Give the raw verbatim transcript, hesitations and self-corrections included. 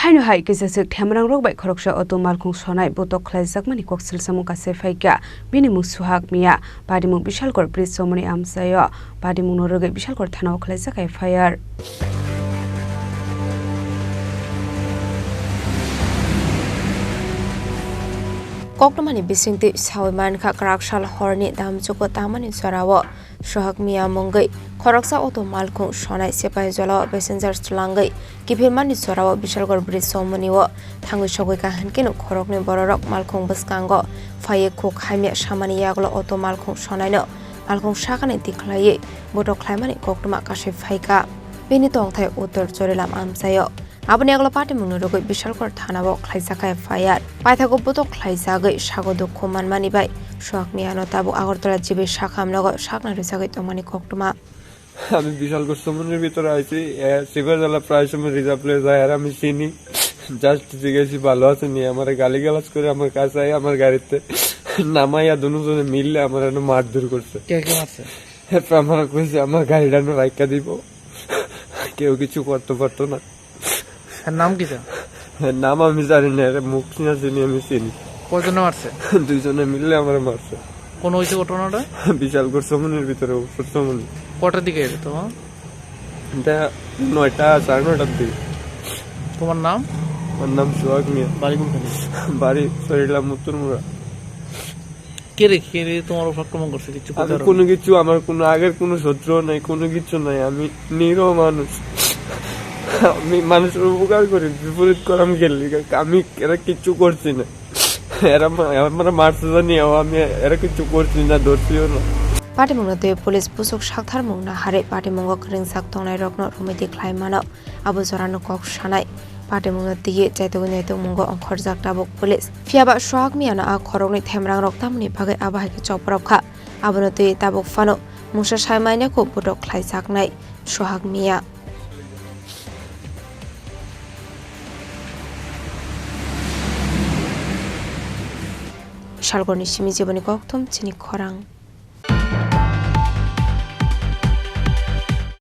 Haino hai kisaswk themrangrok bai khoroksa auto malkhung sonai botok khlaijakmani kok silsamung kasai phaikha. Bini mung Suhak Miya, patimung Bishalgarh bridge somoni amchaio. Patimungno rwgwi Bishalgarh thanao khlaijak F I R. Koktwmani bisingtwi sawi mankha kwraksal horni damchugo tamani jorao. Suhak Miya mungwi khoroksa auto malkhung sonai Sepai Jolao passengers twlangwi kiphilmani jorao Bishalgarh bridge somonio thangwi sogwi kahinkhe khoroknwi bororok malkhung bwskango phaiwi khuk hamya samani yagulo auto malkhung sonaino malkhung sakani tikhlaiwi botok khlaimani koktwma kasai phaikha. Bini tongthai Uttor Chorilam amchaio. Aboni yagulo patimungno rwgwi Bishalgarh thanao khlaijak F I R. Paithago botok khlaijagwi sago dukhu manmani bai Suhak Miyano tabuk Agartala G B sakhamnogo sakna rwjagwi tongmani koktwma. আমি বিশালগড় সমুদ্রের ভিতরে আইছি। এ, সিপাহীজলা প্রায় সময় reserve player যায়, আর আমি চিনি। জাস্ট জিজ্ঞেসি ভালো আছে নি, আমার গালিগালাজ করে আমার কাছে আই, আমার গাড়িতে নামাইয়া দুজনে মিললে আমার এনে মারধর করছে। কে কে মারছে? এরপর আমার কইছে আমার গাড়িটা আমি রাইখা দিব, কেউ কিছু করতে পারতো না। এর নাম কি স্যার? এর নাম আমি জানি না, এর মুখ চিনা চিনি আমি চিনি। কয়জনে মারছে? দুইজনে মিললে আমার মারছে। কোন হয়েছে ঘটনাটা? বিশালগড় সমুদ্রের ভিতরে, উপর সমুদ্র। কটার দিকে এটা তোমার? এটা নয়টা, সাড়ে নয়টার দিকে। তোমার নাম? আমার নাম সোহাগ মিয়া। বাড়ি কোনখানে? বাড়ি সরিলা মুত্তুরমুড়া। কে রে, কে রে তোমার উপর আক্রমণ করছে? কিছু আমি করতে পারো? কোনো কিছু, আমার কোনো আগের কোনো শত্রু নাই, কোনো কিছু নাই। আমি নিরীহ মানুষ, আমি মানুষের উপকার করি, বিপরীত করাম খেলি। আমি এরা কিচ্ছু করছি না। এরা মা-, আমরা মারছে জানি, আমি এরা কিচ্ছু করছি না, ধরছিও না। Patimungno tei police busuk saktharmungno harwi patimungo kwrwngjak tongnairokno romwi di khlai mano. Abo jorano kok sanai patimungno twiwi chaitugwi naitugmungo ongkhorjak tabuk police. Phiyaba Sohag Miyano a khoroknwi themrangrok tamoni bagwi abo hai khe chopropkha, abono twiwi tabuk phano mungsa sai manya kho botok khlaijaknai Sohag Miya. Salgorni simi jiboni kokthum chini khorang.